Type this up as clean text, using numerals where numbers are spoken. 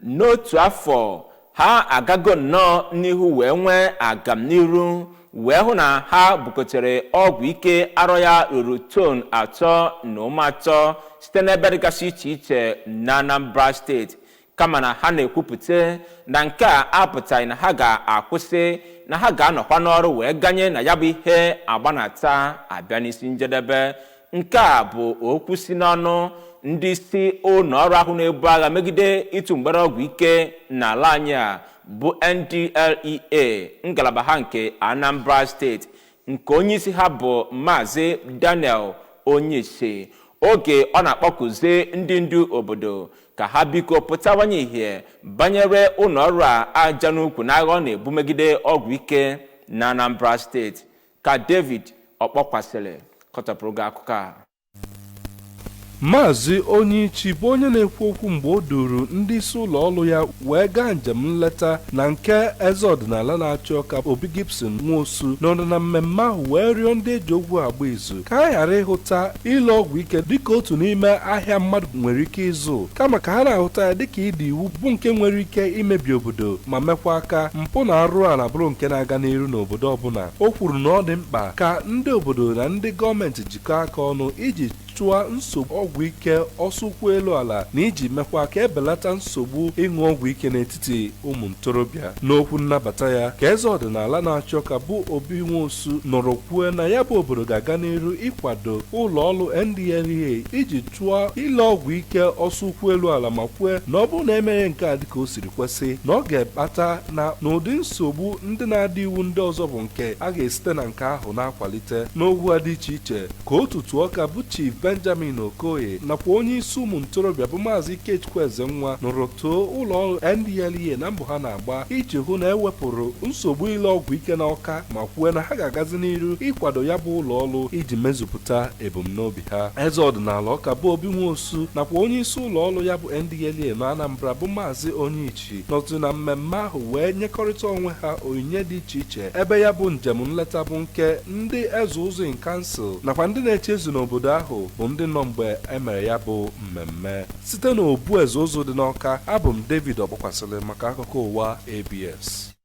N'otu afọ ha agago nnọọ n'ihu wee nwee agamniru wee hụ na ha bukotere ọgwụ ike arọ ya ruru ton 3.3 site n'ebe dịgasị iche iche na Anambra Steeti, kama na ha na-ekwupụta na nke a apụtaghị na ha ga-akwụsị, na ha ga-anọkwa n'ọrụ wee ganye na ya bụ ihe agbanata abịa n'isi njedebe. Nke a bụ okwu si n'ọnụ ndị isi ụlọ ọrụ ahụ na-ebu agha megide ịtụ mgbere ọgwụ ike n'ala anyị a bụ NDLEA, ngalaba ha nke Anambra Steeti, nke onye isi ha bụ Maazị Daniel Onyeisi, oge ọ na-akpọkuzi ndị ndu obodo ka ha biko pụtawanye ihe banyere ụlọ ọrụ a aja n'ukwu n'agha ọ na-ebu megide ọgwụ ike na Anambra Steeti. Ka David Ọkpọkwasịrị kọtọpụrụ gị akụkọ a. Maazị Onyeisi bụ onye na-ekwu okwu mgbe o duru ndị isi ụlọ ọrụ ya wee gaa njem nleta na nke eze ọdịnala na-achị Ọka, Obi Gibson Nwosu, nọrọ na mmemme ahụ wee rịọ ndị eji okwu agba izu ka ha ghara ịhụta ile ọgwụ ike dịka otu n'ime ahịa mmadụ nwere ike ịzụ, kama ka ha na-ahụta ya dịka ịdị iwu bụ nke nwere ike imebi obodo ma mekwa aka mpụ na arụ ala bụrụ nke na-aga n'iru n'obodo ọbụla. O kwuru na ọ dị mkpa ka ndị obodo na ndị gọọmenti jikọọ aka ọnụ iji chụọ nsogbu ọgwụ ike ọsọ ụkwụ elu ala na iji mekwa ka ebelata nsogbu ịṅụ ọgwụ ike n'etiti ụmụ ntorobịa. N'okwu nnabata ya ka eze ọdịnala na-achị Ọka bụ Obi Nwosu nọrọ kwue na ya bụ obodo ga-aga n'iru ịkwado ụlọ ọrụ NDLEA iji chụọ ile ọgwụ ike ọsọ ụkwụ elu ala, ma kwue na ọ bụrụ na emeghe nke a dịka o siri kwesị, na ọ ga-akpata na n'ụdị nsogbu ndị na-adị iwu ndị ọzọ bụ nke a ga-esite na nke ahụ na-akwalite. N'okwu ha dị iche iche ka otutu Ọka bụ Chief Benjamin Okoye nakwa onye isi ụmụ ntorobịa bụ Maazị Ikechukwu Ezenwa nụrụ too ụlọ ọrụ NDLEA na mbọ ha na-agba iji hụ na ewepụrụ nsogbu ile ọgwụ ike n'Ọka, ma kwue na ha ga-agazi n'iru ịkwado ya bụ ụlọ ọrụ iji mezupụta ebumnobi ha. Eze ọdịnala Ọka bụ Obi Nwosu nakwa onye isi ụlọ ọrụ ya bụ NDLEA na Anambra bụ Maazị Onyichi nọtụ na mmemme ahụ wee nyekọrịta onwe ha onyinye dị iche iche, ebe ya bụ njem nleta bụ nke ndị eze ụzọ in council nakwa ndị na-eche ezu n'obodo ahụ bụ ndị nọ mgbe e mere ya bụ mmemme. Site n'obu eze ụzọ dị n'Ọka, abụ m David Ọkpọkwasịrị maka akụkọ ụwa ABS.